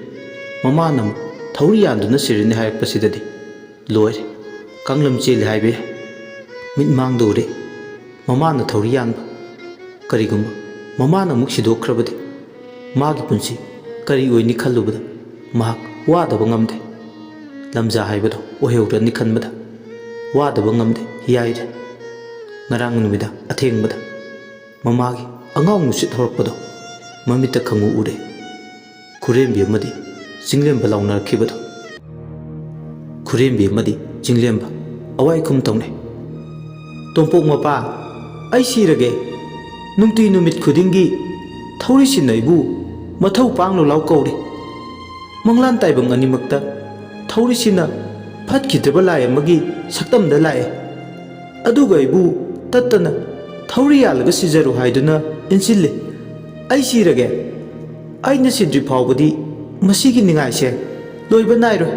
ꯃꯃꯥꯅ ꯑꯃꯨꯛ ꯊꯧꯔꯤ ꯌꯥꯟꯗꯨꯅ ꯁꯤꯔꯅꯤ ꯍꯥꯏꯔꯛꯄꯁꯤꯗꯗꯤ ꯂꯣꯏꯔꯦ꯫ ꯀꯥꯡꯂꯝ ꯆꯦꯜꯂꯦ ꯍꯥꯏꯕ ꯌꯥꯏ꯫ ꯃꯤꯠ ꯃꯥꯡꯗ ꯎꯔꯦ꯫ ꯃꯃꯥꯅ ꯊꯧꯔꯤ ꯌꯥꯟꯕ꯫ ꯀꯔꯤꯒꯨꯝꯕ ꯃꯃꯥꯅ ꯑꯃꯨꯛ ꯁꯤꯗꯣꯛꯈ꯭ꯔꯕꯗꯤ ꯃꯥꯒꯤ ꯄꯨꯟꯁꯤ ꯀꯔꯤ ꯑꯣꯏꯅꯤ ꯈꯜꯂꯨꯕꯗ ꯃꯍꯥꯛ ꯋꯥꯗꯕ ꯉꯝꯗꯦ꯫ ꯂꯝꯖꯥ ꯍꯥꯏꯕꯗꯣ ꯑꯣꯏꯍꯧꯔꯅꯤ ꯈꯟꯕꯗ ꯋꯥꯗꯕ ꯉꯝꯗꯦ ꯍꯤꯌꯥꯏꯔꯦ꯫ ꯉꯔꯥꯡ ꯅꯨꯃꯤꯗꯥꯡ ꯑꯊꯦꯡꯕꯗ ꯃꯃꯥꯒꯤ ꯑꯉꯥꯎ ꯅꯨꯡꯁꯤꯠ ꯍꯧꯔꯛꯄꯗꯣ ꯃꯃꯤꯠꯇ ꯈꯪꯎ ꯎꯔꯦ꯫ ꯈꯨꯔꯦꯝꯕꯤ ꯑꯃꯗꯤ ꯆꯤꯡꯂꯦꯝꯕ ꯂꯥꯎꯅꯔꯛꯈꯤꯕꯗꯣ꯫ ꯈꯨꯔꯦꯝꯕꯤ ꯑꯃꯗꯤ ꯆꯤꯡꯂꯦꯝꯕ ꯑꯋꯥꯏ ꯈꯨꯝ ꯇꯧꯅꯩ꯫ "ꯇꯣꯝꯄꯣꯛ ꯃꯄꯥ, ꯑꯩ ꯁꯤꯔꯒꯦ꯫ ꯅꯨꯡꯇꯤ ꯅꯨꯃꯤꯠ ꯈꯨꯗꯤꯡꯒꯤ ꯊꯧꯔꯤꯁꯤꯅ ꯑꯩꯕꯨ ꯃꯊꯧ ꯄꯥꯡꯂꯨ ꯂꯥꯎ ꯀꯧꯔꯤ꯫ ꯃꯪꯂꯥꯟ ꯇꯥꯏꯕꯪ ꯑꯅꯤꯃꯛꯇ ꯊꯧꯔꯤꯁꯤꯅ ꯐꯠꯈꯤꯗ꯭ꯔꯕ ꯂꯥꯏ ꯑꯃꯒꯤ ꯁꯛꯇꯝꯗ ꯂꯥꯛꯑꯦ꯫ ꯑꯗꯨꯒ ꯑꯩꯕꯨ ꯇꯠꯇꯅ ꯊꯧꯔꯤ ꯌꯥꯜꯂꯒ ꯁꯤꯖꯔꯨ ꯍꯥꯏꯗꯨꯅ ꯏꯟꯁꯤꯜꯂꯤ꯫ ꯑꯩ ꯁꯤꯔꯒꯦ꯫ ꯑꯩꯅ ꯁꯤꯗ꯭ꯔꯤ ꯐꯥꯎꯕꯗꯤ ꯃꯁꯤꯒꯤ ꯅꯤꯡꯉꯥꯏꯁꯦ ꯂꯣꯏꯕ ꯅꯥꯏꯔꯣꯏ꯫"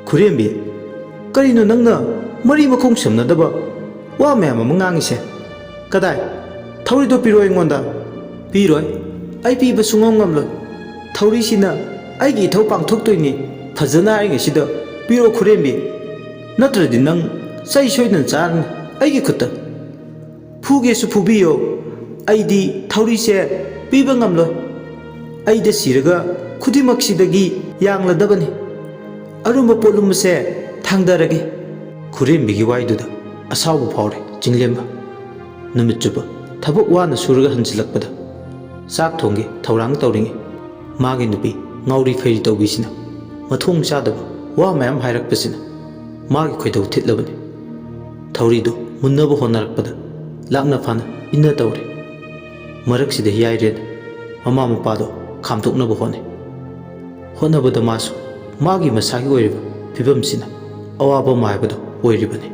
"ꯈꯨꯔꯦꯝꯕꯤ, ꯀꯔꯤꯅꯣ ꯅꯪꯅ ꯃꯔꯤ ꯃꯈꯣꯡ ꯁꯝꯅꯗꯕ ꯋꯥ ꯃꯌꯥꯝ ꯑꯃ ꯉꯥꯡꯉꯤꯁꯦ? ꯀꯗꯥꯏ? ꯊꯧꯔꯤꯗꯣ ꯄꯤꯔꯣ ꯑꯩꯉꯣꯟꯗ꯫" "ꯄꯤꯔꯣꯏ꯫ ꯑꯩ ꯄꯤꯕ ꯁꯨꯡꯉꯝ ꯉꯝꯂꯣꯏ꯫ ꯊꯧꯔꯤꯁꯤꯅ ꯑꯩꯒꯤ ꯏꯊꯧ ꯄꯥꯡꯊꯣꯛꯇꯣꯏꯅꯤ꯫ ꯐꯖꯅ ꯍꯥꯏꯔꯤꯉꯩꯁꯤꯗ ꯄꯤꯔꯣ ꯈꯨꯔꯦꯝꯕꯤ꯫ ꯅꯠꯇ꯭ꯔꯗꯤ ꯅꯪ ꯆꯩ ꯁꯣꯏꯗꯅ ꯆꯥꯔꯅꯤ ꯑꯩꯒꯤ ꯈꯨꯠꯇ꯫ ꯐꯨꯒꯦꯁꯨ ꯐꯨꯕꯤꯌꯣ, ꯑꯩꯗꯤ ꯊꯧꯔꯤꯁꯦ ꯄꯤꯕ ꯉꯝꯂꯣꯏ꯫ ꯑꯩꯗ ꯁꯤꯔꯒ ꯈꯨꯗꯤꯡꯃꯛꯁꯤꯗꯒꯤ ꯌꯥꯡꯂꯗꯕꯅꯤ꯫ ꯑꯔꯨꯝꯕ ꯄꯣꯠꯂꯨꯝ ꯑꯁꯦ ꯊꯥꯡꯗꯔꯒꯦ꯫" ꯈꯨꯔꯦꯝꯕꯤꯒꯤ ꯋꯥꯏꯗꯨꯗ ꯑꯁꯥꯎꯕ ꯐꯥꯎꯔꯦ ꯆꯤꯡꯂꯦꯝꯕ꯫ ꯅꯨꯃꯤꯠ ꯆꯨꯞꯄ ꯊꯕꯛ ꯋꯥꯅ ꯁꯨꯔꯒ ꯍꯟꯖꯤꯜꯂꯛꯄꯗ ꯆꯥꯛ ꯊꯣꯡꯒꯦ ꯊꯧꯔꯥꯡ ꯇꯧꯔꯤꯉꯩ ꯃꯥꯒꯤ ꯅꯨꯄꯤ ꯉꯥꯎꯔꯤ ꯐꯩꯔꯤ ꯇꯧꯕꯤꯁꯤꯅ ꯃꯊꯣꯡ ꯆꯥꯗꯕ ꯋꯥ ꯃꯌꯥꯝ ꯍꯥꯏꯔꯛꯄꯁꯤꯅ ꯃꯥꯒꯤ ꯈꯣꯏꯗꯧ ꯊꯤꯠꯂꯕꯅꯤ꯫ ꯊꯧꯔꯤꯗꯨ ꯃꯨꯟꯅꯕ ꯍꯣꯠꯅꯔꯛꯄꯗ ꯂꯥꯞꯅ ꯐꯥꯅ ꯏꯟꯅ ꯇꯧꯔꯦ꯫ ꯃꯔꯛꯁꯤꯗ ꯍꯤꯌꯥꯏꯔꯦꯟ ꯃꯃꯥ ꯃꯄꯥꯗꯣ ꯈꯥꯝꯗꯣꯛꯅꯕ ꯍꯣꯠꯅꯩ꯫ ꯍꯣꯠꯅꯕꯗ ꯃꯥꯁꯨ ꯃꯥꯒꯤ ꯃꯁꯥꯒꯤ ꯑꯣꯏꯔꯤꯕ ꯐꯤꯕꯝꯁꯤꯅ ꯑꯋꯥꯕ ꯑꯃ ꯍꯥꯏꯕꯗꯣ ꯑꯣꯏꯔꯤꯕꯅꯤ꯫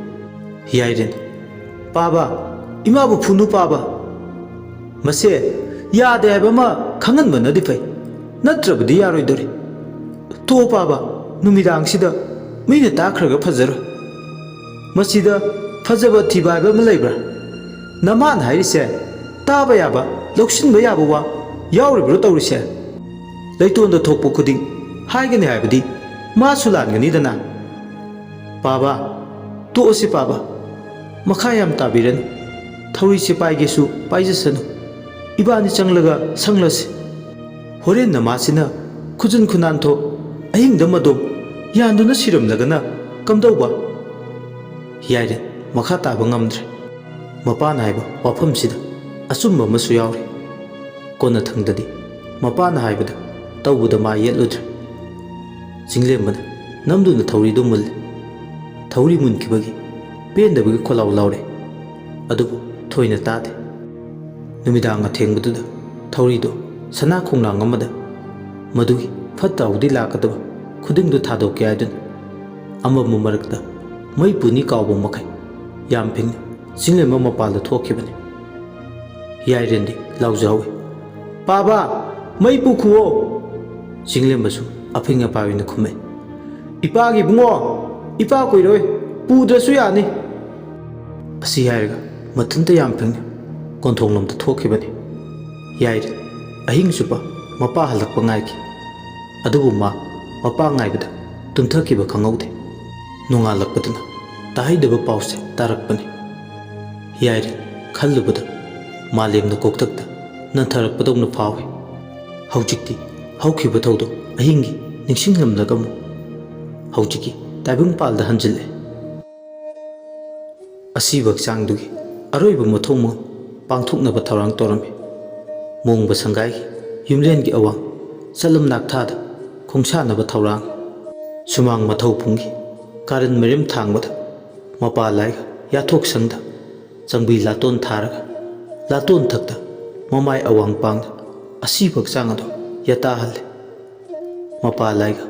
ꯍꯤꯌꯥꯏꯔꯦꯟ, "ꯄꯥꯕ, ꯏꯃꯥꯕꯨ ꯐꯨꯅꯨ ꯄꯥꯕ꯫ ꯃꯁꯦ ꯌꯥꯗꯦ ꯍꯥꯏꯕ ꯑꯃ ꯈꯪꯍꯟꯕꯅꯗꯤ ꯐꯩ, ꯅꯠꯇ꯭ꯔꯕꯗꯤ ꯌꯥꯔꯣꯏꯗꯧꯔꯤ꯫ ꯇꯣ ꯄꯥꯕ, ꯅꯨꯃꯤꯗꯥꯡꯁꯤꯗ ꯃꯤꯅ ꯇꯥꯈ꯭ꯔꯒ ꯐꯖꯔꯣꯏ꯫ ꯃꯁꯤꯗ ꯐꯖꯕ ꯊꯤꯕ ꯍꯥꯏꯕ ꯑꯃ ꯂꯩꯕ꯭ꯔꯥ? ꯅꯃꯥꯅ ꯍꯥꯏꯔꯤꯁꯦ ꯇꯥꯕ ꯌꯥꯕ ꯂꯧꯁꯤꯟꯕ ꯌꯥꯕ ꯋꯥ ꯌꯥꯎꯔꯤꯕ꯭ꯔꯣ ꯇꯧꯔꯤꯁꯦ? ꯂꯩꯇꯣꯟꯗ ꯊꯣꯛꯄ ꯈꯨꯗꯤꯡ ꯍꯥꯏꯒꯅꯤ ꯍꯥꯏꯕꯗꯤ ꯃꯥꯁꯨ ꯂꯥꯟꯒꯅꯤꯗꯅ꯫ ꯄꯥꯕ, ꯇꯣꯛꯑꯁꯤ ꯄꯥꯕ꯫ ꯃꯈꯥ ꯌꯥꯝ ꯇꯥꯕꯤꯔꯅꯨ꯫ ꯊꯧꯔꯤꯁꯦ ꯄꯥꯏꯒꯦꯁꯨ ꯄꯥꯏꯖꯁꯅꯨ꯫ ꯏꯕꯥꯅꯤ ꯆꯪꯂꯒ ꯁꯪꯂꯁꯤ꯫ ꯍꯣꯔꯦꯟ ꯅꯃꯥꯁꯤꯅ ꯈꯨꯖꯨꯟ ꯈꯨꯅꯥꯟ ꯊꯣꯛ, ꯑꯍꯤꯡꯗ ꯃꯗꯣꯝ ꯌꯥꯟꯗꯨꯅ ꯁꯤꯔꯝꯂꯒꯅ ꯀꯝꯗꯧꯕ? ꯌꯥꯏꯔꯦ, ꯃꯈꯥ ꯇꯥꯕ ꯉꯝꯗ꯭ꯔꯦ꯫ ꯃꯄꯥꯅ ꯍꯥꯏꯕ ꯋꯥꯐꯝꯁꯤꯗ ꯑꯆꯨꯝꯕ ꯑꯃꯁꯨ ꯌꯥꯎꯔꯤ꯫ ꯀꯣꯟꯅꯊꯪꯗꯗꯤ ꯃꯄꯥꯅ ꯍꯥꯏꯕꯗ ꯇꯧꯕꯗ ꯃꯥ ꯌꯦꯠꯂꯨꯗ꯭ꯔꯦ꯫ ꯆꯤꯡꯂꯦꯝꯕꯅ ꯅꯝꯗꯨꯅ ꯊꯧꯔꯤꯗꯨ ꯃꯨꯜꯂꯤ꯫ ꯊꯧꯔꯤ ꯃꯨꯟꯈꯤꯕꯒꯤ ꯄꯦꯟꯗꯕꯒꯤ ꯈꯣꯜꯂꯥꯎ ꯂꯥꯎꯔꯦ꯫ ꯑꯗꯨꯕꯨ ꯊꯣꯏꯅ ꯇꯥꯗꯦ꯫ ꯅꯨꯃꯤꯗꯥꯡ ꯑꯊꯦꯡꯕꯗꯨꯗ ꯊꯧꯔꯤꯗꯨ ꯁꯅꯥ ꯈꯣꯡꯅꯥꯡ ꯑꯃꯗ ꯃꯗꯨꯒꯤ ꯐꯠꯇ ꯍꯥꯎꯗꯤ ꯂꯥꯛꯀꯗꯕ ꯈꯨꯗꯤꯡꯗꯨ ꯊꯥꯗꯣꯛꯀꯦ ꯍꯥꯏꯗꯨꯅ ꯑꯃꯝꯕ ꯃꯔꯛꯇ ꯃꯩ ꯄꯨꯅꯤ ꯀꯥꯎꯕ ꯃꯈꯩ ꯌꯥꯝ ꯐꯤꯡꯅ ꯆꯤꯡꯂꯦꯝꯕ ꯃꯄꯥꯜꯗ ꯊꯣꯛꯈꯤꯕꯅꯤ꯫ ꯌꯥꯏꯔꯦꯟꯗꯤ ꯂꯥꯎꯖꯍꯧꯏ, "ꯄꯥꯕ, ꯃꯩ ꯄꯨꯈꯨꯋꯣ!" ꯆꯤꯡꯂꯦꯝꯕꯁꯨ ꯑꯐꯤꯡ ꯑꯄꯥꯏ ꯑꯣꯏꯅ ꯈꯨꯝꯃꯦ, "ꯏꯄꯥꯒꯤ ꯏꯕꯨꯡꯉꯣ, ꯏꯄꯥ ꯀꯨꯏꯔꯣꯏ, ꯄꯨꯗ꯭ꯔꯁꯨ ꯌꯥꯅꯤ!" ꯑꯁꯤ ꯍꯥꯏꯔꯒ ꯃꯊꯟꯇ ꯌꯥꯝ ꯐꯤꯡꯅ ꯀꯣꯟꯊꯣꯡꯂꯣꯝꯗ ꯊꯣꯛꯈꯤꯕꯅꯤ꯫ ꯌꯥꯏꯔꯦ ꯑꯍꯤꯡ ꯆꯨꯞꯄ ꯃꯄꯥ ꯍꯜꯂꯛꯄ ꯉꯥꯏꯈꯤ꯫ ꯑꯗꯨꯕꯨ ꯃꯥ ꯃꯄꯥ ꯉꯥꯏꯕꯗ ꯇꯨꯝꯊꯈꯤꯕ ꯈꯪꯍꯧꯗꯦ꯫ ꯅꯣꯡꯉꯥꯜꯂꯛꯄꯗꯅ ꯇꯥꯍꯩꯗꯕ ꯄꯥꯎꯁꯦ ꯇꯥꯔꯛꯄꯅꯤ꯫ ꯌꯥꯏꯔꯦ ꯈꯜꯂꯨꯕꯗ ꯃꯥꯂꯦꯝꯅ ꯀꯣꯛꯊꯛꯇ ꯅꯟꯊꯔꯛꯄꯗꯧꯅ ꯐꯥꯎꯏ꯫ ꯍꯧꯖꯤꯛꯇꯤ ꯍꯧꯈꯤꯕ ꯊꯧꯗꯣꯛ ꯑꯍꯤꯡꯒꯤ ꯅꯤꯡꯁꯤꯡꯂꯝꯂꯒ ꯑꯃꯨꯛ ꯍꯧꯖꯤꯛꯀꯤ ꯇꯥꯏꯕꯪꯄꯥꯜꯗ ꯍꯟꯖꯤꯜꯂꯦ꯫ ꯑꯁꯤꯕ ꯍꯛꯆꯥꯡꯗꯨꯒꯤ ꯑꯔꯣꯏꯕ ꯃꯊꯧ ꯃꯉꯝ ꯄꯥꯡꯊꯣꯛꯅꯕ ꯊꯧꯔꯥꯡ ꯇꯧꯔꯝꯃꯤ꯫ ꯃꯣꯡꯕ ꯁꯪꯒꯥꯏꯒꯤ ꯌꯨꯝꯂꯦꯟꯒꯤ ꯑꯋꯥꯡ ꯆꯠꯂꯝ ꯅꯥꯛꯊꯥꯗ ꯈꯣꯡꯁꯥꯟꯅꯕ ꯊꯧꯔꯥꯡ, ꯁꯨꯃꯥꯡ ꯃꯊꯧ ꯄꯨꯡꯒꯤ ꯀꯥꯔꯟ ꯃꯔꯤꯝ ꯊꯥꯡꯕꯗ ꯃꯄꯥ ꯂꯥꯏꯒ ꯌꯥꯊꯣꯛ ꯁꯪꯗ ꯆꯪꯕꯤ ꯂꯥꯇꯣꯟ ꯊꯥꯔꯒ ꯂꯥꯇꯣꯟ ꯊꯛꯇ ꯃꯃꯥꯏ ꯑꯋꯥꯡ ꯄꯥꯡꯗ ꯑꯁꯤꯕ ꯍꯛꯆꯥꯡ ꯑꯗꯨ ꯌꯥꯇꯥꯍꯜꯂꯦ꯫ ꯃꯄꯥ ꯂꯥꯏꯒ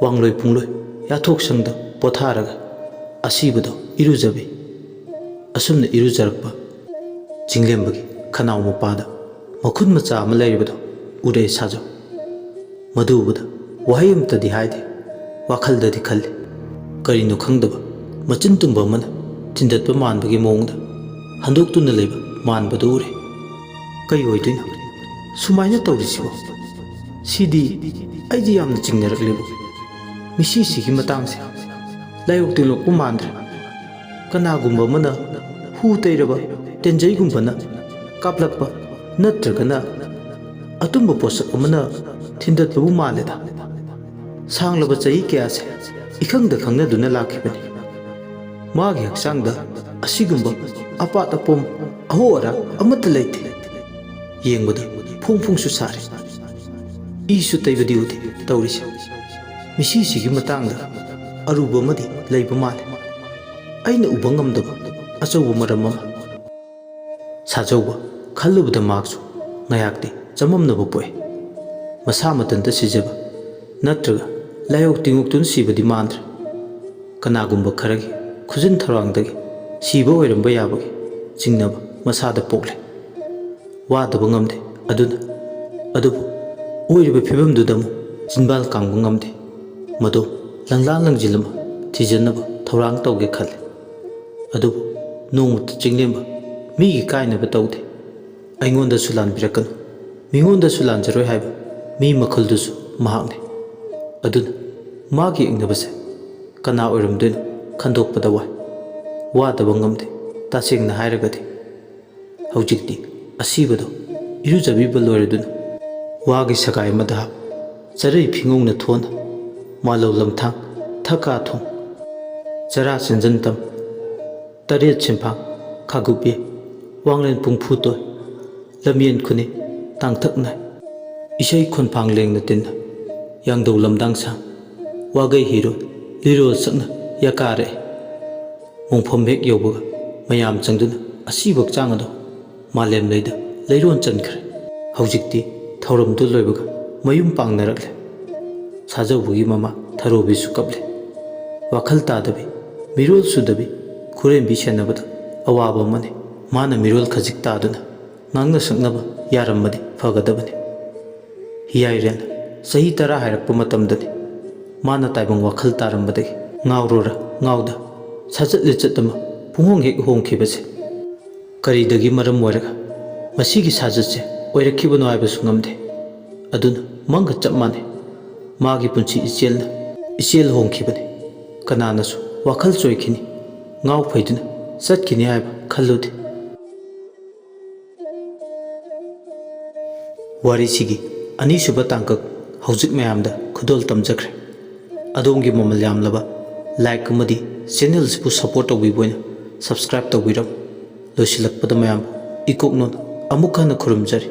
ꯋꯥꯡꯂꯣꯏ ꯄꯨꯡꯂꯣꯏ ꯌꯥꯊꯣꯛ ꯁꯪꯗ ꯄꯣꯊꯥꯔꯒ ꯑꯁꯤꯕꯗꯣ ꯏꯔꯨꯖꯕꯤ꯫ ꯑꯁꯨꯝꯅ ꯏꯔꯨꯖꯔꯛꯄ ꯆꯤꯡꯂꯦꯝꯕꯒꯤ ꯈꯅꯥꯎ ꯃꯄꯥꯗ ꯃꯈꯨꯟ ꯃꯆꯥ ꯑꯃ ꯂꯩꯔꯤꯕꯗꯣ ꯎꯔꯛꯑꯦ ꯁꯥꯖꯧ꯫ ꯃꯗꯨ ꯎꯕꯗ ꯋꯥꯍꯩ ꯑꯃꯇꯗꯤ ꯍꯥꯏꯗꯦ, ꯋꯥꯈꯜꯗꯗꯤ ꯈꯜꯂꯤ꯫ ꯀꯔꯤꯅꯣ ꯈꯪꯗꯕ ꯃꯆꯤꯟ ꯇꯨꯝꯕ ꯑꯃꯅ ꯊꯤꯟꯗꯠꯄ ꯃꯥꯟꯕꯒꯤ ꯃꯑꯣꯡꯗ ꯍꯟꯗꯣꯛꯇꯨꯅ ꯂꯩꯕ ꯃꯥꯟꯕꯗꯨ ꯎꯔꯦ꯫ ꯀꯩ ꯑꯣꯏꯗꯣꯏꯅꯣ ꯁꯨꯃꯥꯏꯅ ꯇꯧꯔꯤꯁꯤꯕꯣ? ꯁꯤꯗꯤ ꯑꯩꯗꯤ ꯌꯥꯝꯅ ꯆꯤꯡꯅꯔꯛꯂꯦꯕꯨ꯫ ꯃꯤꯁꯤꯁꯤꯒꯤ ꯃꯇꯥꯡꯁꯦ ꯂꯥꯏꯑꯣꯛ ꯇꯤꯟꯂꯣꯛꯄ ꯃꯥꯟꯗ꯭ꯔꯦ꯫ ꯀꯅꯥꯒꯨꯝꯕ ꯑꯃꯅ ꯍꯨ ꯇꯩꯔꯕ ꯇꯦꯟꯖꯩꯒꯨꯝꯕꯅ ꯀꯥꯞꯂꯛꯄ ꯅꯠꯇ꯭ꯔꯒꯅ ꯑꯇꯨꯝꯕ ꯄꯣꯠꯁꯛ ꯑꯃꯅ ꯊꯤꯟꯗꯠꯄꯕꯨ ꯃꯥꯜꯂꯦꯗ꯫ ꯁꯥꯡꯂꯕ ꯆꯍꯤ ꯀꯌꯥꯁꯦ ꯏꯈꯪꯗ ꯈꯪꯅꯗꯨꯅ ꯂꯥꯛꯈꯤꯕꯅꯤ꯫ ꯃꯥꯒꯤ ꯍꯛꯆꯥꯡꯗ ꯑꯁꯤꯒꯨꯝꯕ ꯑꯄꯥꯠ ꯑꯄꯣꯝ ꯑꯍꯣ ꯑꯔꯥꯛ ꯑꯃꯠꯇ ꯂꯩꯇꯦ꯫ ꯌꯦꯡꯕꯗ ꯐꯣꯡ ꯐꯣꯡꯁꯨ ꯁꯥꯔꯤ꯫ ꯏꯁꯨ ꯇꯩꯕꯗꯤ ꯎꯗꯦ ꯇꯧꯔꯤꯁꯦ꯫ ꯃꯤꯁꯤꯁꯤꯒꯤ ꯃꯇꯥꯡꯗ ꯑꯔꯨꯕ ꯑꯃꯗꯤ ꯂꯩꯕ ꯃꯥꯜꯂꯦ꯫ ꯑꯩꯅ ꯎꯕ ꯉꯝꯗꯕ ꯑꯆꯧꯕ ꯃꯔꯝ ꯑꯃ꯫ ꯁꯥꯖꯧꯕ ꯈꯜꯂꯨꯕꯗ ꯃꯍꯥꯛꯁꯨ ꯉꯥꯏꯍꯥꯛꯇꯤ ꯆꯃꯝꯅꯕ ꯄꯣꯛꯏ꯫ ꯃꯁꯥ ꯃꯊꯟꯇ ꯁꯤꯖꯕ ꯅꯠꯇ꯭ꯔꯒ ꯂꯥꯏꯑꯣꯛ ꯇꯤꯡꯉꯣꯛꯇꯨꯅ ꯁꯤꯕꯗꯤ ꯃꯥꯟꯗ꯭ꯔꯦ꯫ ꯀꯅꯥꯒꯨꯝꯕ ꯈꯔꯒꯤ ꯈꯨꯖꯤꯟ ꯊꯧꯔꯥꯡꯗꯒꯤ ꯁꯤꯕ ꯑꯣꯏꯔꯝꯕ ꯌꯥꯕꯒꯤ ꯆꯤꯡꯅꯕ ꯃꯁꯥꯗ ꯄꯣꯛꯂꯦ꯫ ꯋꯥꯗꯕ ꯉꯝꯗꯦ꯫ ꯑꯗꯨꯅ ꯑꯗꯨꯕꯨ ꯑꯣꯏꯔꯤꯕ ꯐꯤꯕꯝꯗꯨꯗ ꯑꯃꯨꯛ ꯆꯤꯟꯕꯥꯜ ꯀꯥꯡꯕ ꯉꯝꯗꯦ꯫ ꯃꯗꯨ ꯂꯪꯂꯥ ꯂꯪꯖꯤꯜ ꯑꯃ ꯊꯤꯖꯤꯟꯅꯕ ꯊꯧꯔꯥꯡ ꯇꯧꯒꯦ ꯈꯜꯂꯤ꯫ ꯑꯗꯨꯕꯨ ꯅꯣꯡꯃꯇ ꯆꯤꯡꯂꯦꯝꯕ ꯃꯤꯒꯤ ꯀꯥꯏꯅꯕ ꯇꯧꯗꯦ꯫ ꯑꯩꯉꯣꯟꯗꯁꯨ ꯂꯥꯟꯕꯤꯔꯛꯀꯅꯨ, ꯃꯤꯉꯣꯟꯗꯁꯨ ꯂꯥꯟꯖꯔꯣꯏ ꯍꯥꯏꯕ ꯃꯤ ꯃꯈꯜꯗꯨꯁꯨ ꯃꯍꯥꯛꯅꯤ꯫ ꯑꯗꯨꯅ ꯃꯥꯒꯤ ꯌꯦꯛꯅꯕꯁꯦ ꯀꯅꯥ ꯑꯣꯏꯔꯝꯗꯣꯏꯅꯣ ꯈꯟꯗꯣꯛꯄꯗ ꯋꯥꯏ꯫ ꯋꯥꯗꯕ ꯉꯝꯗꯦ꯫ ꯇꯁꯦꯡꯅ ꯍꯥꯏꯔꯒꯗꯤ ꯍꯧꯖꯤꯛꯇꯤ ꯑꯁꯤꯕꯗꯣ ꯏꯔꯨꯖꯕꯤꯕ ꯂꯣꯏꯔꯗꯨꯅ ꯋꯥꯒꯤ ꯁꯒꯥꯏ ꯑꯃꯗ ꯍꯥꯞ, ꯆꯔꯩ ꯐꯤꯉꯧꯅ ꯊꯣꯟ, ꯃꯥꯂꯧ ꯂꯝꯊꯥꯡ, ꯊꯀꯥ ꯊꯣꯡ, ꯆꯔꯥ ꯆꯤꯟꯖꯟ ꯇꯝ, ꯇꯔꯦꯠ ꯁꯤꯟꯐꯥꯡ, ꯈꯥꯒꯨꯞ ꯌꯦ, ꯋꯥꯡꯂꯦꯟ ꯄꯨꯡꯐꯨ ꯇꯣꯏ, ꯂꯝꯌꯦꯟ ꯈꯨꯅꯤ, ꯇꯥꯡꯊꯛ ꯅꯥꯏ, ꯏꯁꯩ ꯈꯣꯟꯐꯥꯡ ꯂꯦꯡꯅ ꯇꯤꯟꯅ, ꯌꯥꯡꯗꯧ ꯂꯝꯗꯥꯡ ꯁꯥꯡ, ꯋꯥꯒꯩ ꯍꯤꯔꯣꯏ, ꯂꯤꯔꯣꯜ ꯁꯛꯅ ꯌꯥꯀꯥꯔꯛꯏ꯫ ꯃꯣꯡꯐꯝ ꯍꯦꯛ ꯌꯧꯕꯒ ꯃꯌꯥꯝ ꯆꯪꯗꯨꯅ ꯑꯁꯤꯕ ꯍꯛꯆꯥꯡ ꯑꯗꯣ ꯃꯥꯂꯦꯝ ꯂꯩꯗ ꯂꯩꯔꯣꯟ ꯆꯟꯈ꯭ꯔꯦ꯫ ꯍꯧꯖꯤꯛꯇꯤ ꯊꯧꯔꯝꯗꯨ ꯂꯣꯏꯕꯒ ꯃꯌꯨꯝ ꯄꯥꯡꯅꯔꯛꯂꯦ꯫ ꯁꯥꯖꯧꯕꯒꯤ ꯃꯃꯥ ꯊꯔꯣꯕꯤꯁꯨ ꯀꯞꯂꯦ꯫ ꯋꯥꯈꯜ ꯇꯥꯗꯕꯤ, ꯃꯤꯔꯣꯜ ꯁꯨꯗꯕꯤ, ꯈꯨꯔꯦꯝꯕꯤ ꯁꯦꯟꯅꯕꯗ ꯑꯋꯥꯕ ꯑꯃꯅꯤ꯫ ꯃꯥꯅ ꯃꯤꯔꯣꯜ ꯈꯖꯤꯛ ꯇꯥꯗꯨꯅ ꯉꯥꯡꯅ ꯁꯛꯅꯕ ꯌꯥꯔꯝꯃꯗꯤ ꯐꯒꯗꯕꯅꯤ꯫ ꯍꯤꯌꯥꯏꯔꯦꯟ ꯆꯍꯤ ꯇꯔꯥ ꯍꯥꯏꯔꯛꯄ ꯃꯇꯝꯗꯅꯤ ꯃꯥꯅ ꯇꯥꯏꯕꯪ ꯋꯥꯈꯜ ꯇꯥꯔꯝꯕꯗꯒꯤ ꯉꯥꯎꯔꯨꯔ ꯉꯥꯎꯗ ꯁꯥꯖꯠ ꯂꯤꯆꯠ ꯑꯃ ꯄꯨꯡꯍꯣꯡ ꯍꯦꯛ ꯍꯣꯡꯈꯤꯕꯁꯦ꯫ ꯀꯔꯤꯗꯒꯤ ꯃꯔꯝ ꯑꯣꯏꯔꯒ ꯑꯁꯤꯒꯤ ꯁꯥꯖꯠꯁꯦ ꯑꯣꯏꯔꯛꯈꯤꯕꯅꯣ ꯍꯥꯏꯕꯁꯨ ꯉꯝꯗꯦ꯫ ꯑꯗꯨꯅ ꯃꯪꯒ ꯆꯞ ꯃꯥꯟꯅꯩ꯫ ꯃꯥꯒꯤ ꯄꯨꯟꯁꯤ ꯏꯆꯦꯜꯅ ꯏꯆꯦꯜ ꯍꯣꯡꯈꯤꯕꯅꯤ꯫ ꯀꯅꯥꯅꯁꯨ ꯋꯥꯈꯜ ꯆꯣꯏꯈꯤꯅꯤ, ꯉꯥꯎ ꯐꯩꯗꯨꯅ ꯆꯠꯈꯤꯅꯤ ꯍꯥꯏꯕ ꯈꯜꯂꯨꯗꯦ꯫ ꯋꯥꯔꯤꯁꯤꯒꯤ ꯑꯅꯤꯁꯨꯕ ꯇꯥꯡꯀꯛ ꯍꯧꯖꯤꯛ ꯃꯌꯥꯝꯗ ꯈꯨꯗꯣꯜ ꯇꯝꯖꯈ꯭ꯔꯦ꯫ ꯑꯗꯣꯝꯒꯤ ꯃꯃꯜ ꯌꯥꯝꯂꯕ like ꯑꯃꯗꯤ channel ꯑꯁꯤꯕꯨ support ꯇꯧꯕꯤꯕ ꯑꯣꯏꯅ subscribe ꯇꯧꯕꯤꯔꯝꯃꯨ꯫ ꯂꯣꯏꯁꯤꯜꯂꯛꯄꯗ ꯃꯌꯥꯝ ꯏꯀꯣꯛꯅꯣꯟ ꯑꯃꯨꯛ ꯍꯟꯅ ꯈꯨꯔꯨꯝꯖꯔꯤ꯫